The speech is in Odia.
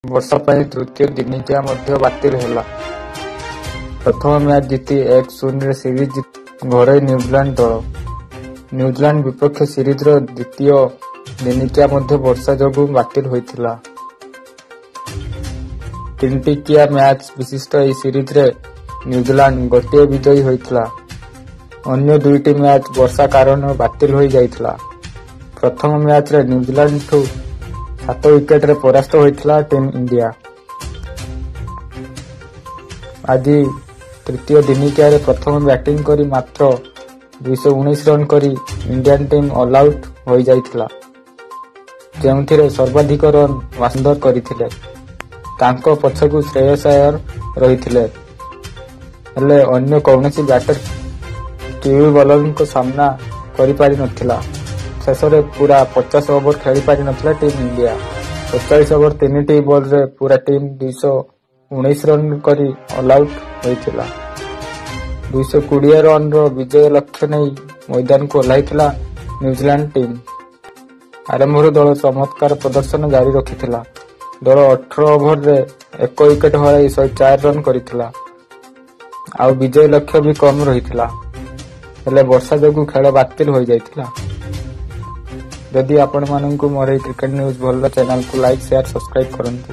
ବର୍ଷା ପାଇଁ ତୃତୀୟ ଦିନିକିଆ ମଧ୍ୟ ବାତିଲ ହେଲା। ପ୍ରଥମ ମ୍ୟାଚ୍ ଜିତି 1-0ରେ ସିରିଜ୍ ଘରୋଇ ନ୍ୟୁଜିଲାଣ୍ଡ ଦଳ। ନ୍ୟୁଜିଲାଣ୍ଡ ବିପକ୍ଷ ସିରିଜର ଦ୍ୱିତୀୟ ଦିନିକିଆ ମଧ୍ୟ ବର୍ଷା ଯୋଗୁଁ ବାତିଲ ହୋଇଥିଲା। ତିନିଟିକିଆ ମ୍ୟାଚ୍ ବିଶିଷ୍ଟ ଏହି ସିରିଜରେ ନ୍ୟୁଜିଲାଣ୍ଡ ଗୋଟିଏ ବିଜୟୀ ହୋଇଥିଲା। ଅନ୍ୟ ଦୁଇଟି ମ୍ୟାଚ୍ ବର୍ଷା କାରଣରୁ ବାତିଲ ହୋଇ ଯାଇଥିଲା। ପ୍ରଥମ ମ୍ୟାଚରେ ନ୍ୟୁଜିଲାଣ୍ଡଠୁ 7 ୱିକେଟରେ ପରାସ୍ତ ହୋଇଥିଲା ଟିମ୍ ଇଣ୍ଡିଆ। ଆଜି ତୃତୀୟ ଦିନିକିଆରେ ପ୍ରଥମ ବ୍ୟାଟିଂ କରି ମାତ୍ର 219 ରନ୍ କରି ଇଣ୍ଡିଆନ୍ ଟିମ୍ ଅଲଆଉଟ୍ ହୋଇଯାଇଥିଲା। ଯେଉଁଥିରେ ସର୍ବାଧିକ ରନ୍ ୱାଶିଂଟନ କରିଥିଲେ। ତାଙ୍କ ପଛକୁ ଶ୍ରେୟସ ଆୟର ରହିଥିଲେ। ହେଲେ ଅନ୍ୟ କୌଣସି ବ୍ୟାଟର କିୱି ବୋଲରଙ୍କ ସାମ୍ନା କରିପାରିନଥିଲା। ଶେଷରେ ପୂରା 50 ଓଭର ଖେଳିପାରିନଥିଲା ଟିମ୍ ଇଣ୍ଡିଆ। 45 ଓଭର ତିନିଟି ବଲରେ ପୂରା ଟିମ୍ 219 ରନ୍ କରି ଅଲଆଉଟ୍ ହୋଇଥିଲା। 220 ରନର ବିଜୟ ଲକ୍ଷ୍ୟ ନେଇ ମଇଦାନକୁ ଓହ୍ଲାଇଥିଲା ନ୍ୟୁଜିଲାଣ୍ଡ ଟିମ୍। ଆରମ୍ଭରୁ ଦଳ ଚମତ୍କାର ପ୍ରଦର୍ଶନ ଜାରି ରଖିଥିଲା। ଦଳ 18 ଓଭରରେ 1 ୱିକେଟ ହରାଇ 104 ରନ୍ କରିଥିଲା। ଆଉ ବିଜୟ ଲକ୍ଷ୍ୟ ବି କମ୍ ରହିଥିଲା। ହେଲେ ବର୍ଷା ଯୋଗୁଁ ଖେଳ ବାତିଲ ହୋଇଯାଇଥିଲା। ଯଦି ଆପଣମାନଙ୍କୁ ମୋର ଏହି କ୍ରିକେଟ ନ୍ୟୁଜ୍ ଭଲ ଚ୍ୟାନେଲକୁ ଲାଇକ୍, ସେୟାର, ସବସ୍କ୍ରାଇବ କରନ୍ତୁ।